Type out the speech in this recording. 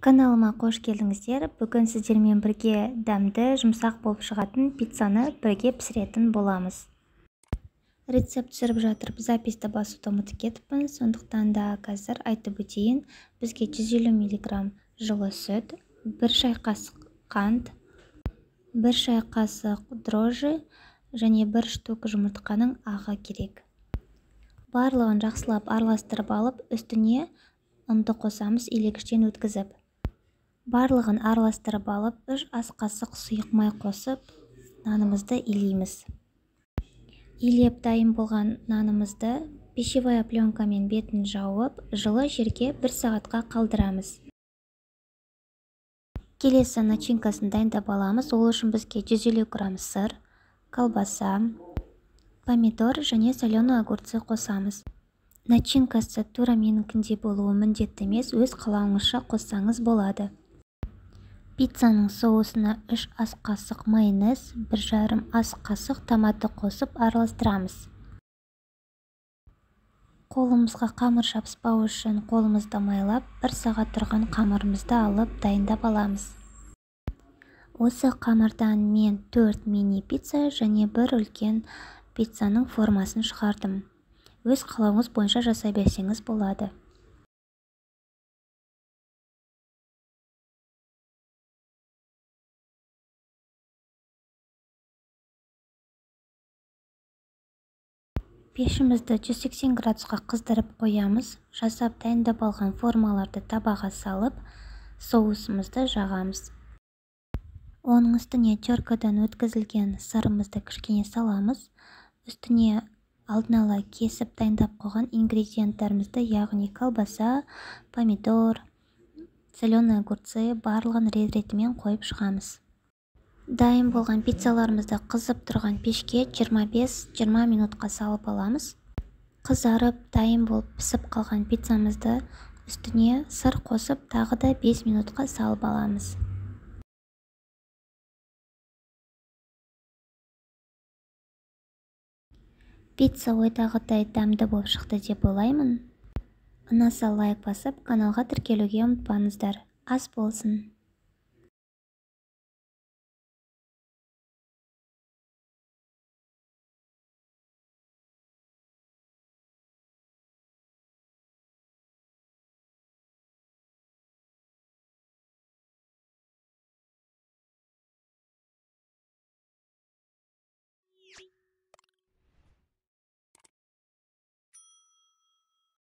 Каналыма қош келдіңіздер. Бүгін сіздермен бірге дәмді, жұмсақ болып шығатын пиццаны бірге пісіретін боламыз. Рецепт түсіріп жатырып, записьті басуды ұмытып кетіппін, сондықтан да қазір айтып өтейін. Бізге 150 мг жылы сүт, 1 шай қасық қант, 1 шай қасық дрожжи және 1 штук жұмыртқаның ағы керек. Барлығын жақсылап араластырып алып, үстіне ұнды қосамыз илегіштен өткізіп. Барлығын араластырып алып, 3 ас қасық сұйық май қосып, нанымызды илейміз. Илеп дайын болған нанымызды пищевая пленкамен бетін жауып, жылы жерге 1 сағатқа қалдырамыз. Келесі начинкасын дайындап аламыз. Ол үшін бізге 150 грамм сыр, колбаса, помидор және соленый огурцы қосамыз. Начинкасы тура менікіндей болуы міндетті емес, өз қалауыңызша қоссаңыз болады. Пиццаның соусына 3 ас қасық майонез, 1,5 ас қасық томаты қосып араластырамыз. Қолымызға қамыр жабыспау үшін қолымызды майлап, 1 сағат тұрған қамырымызды алып дайындап аламыз. Осы қамырдан мен 4 мини пицца және 1 үлкен пиццаның формасын шығардым. Өз қалауыңыз бойынша жасай берсеңіз болады. Пешімізді 180 градусқа қыздырып қоямыз. Жасап дайындап алған формаларды табаға салып, соусымызды жағамыз. Оның үстіне теркадан өткізілген сырымызды кішкене саламыз. Үстіне алдын ала кесіп дайындап қойған ингредиенттарымызды, яғни колбаса, помидор, соленые огурцы барлығын рет-ретімен қойып шығамыз. Дайын болған пиццаларымызды қызып тұрған пешке 25-20 минутқа салып аламыз. Қызарып, дайын болып пісіп қалған пиццамызды үстіне сыр қосып, тағы да 5 минутқа салып аламыз. Пицца ойдағыдай дәмді болып шықты деп ойлаймын. Ұнаса лайк басып, каналға тіркелуге ұмытпаңыздар. Ас болсын!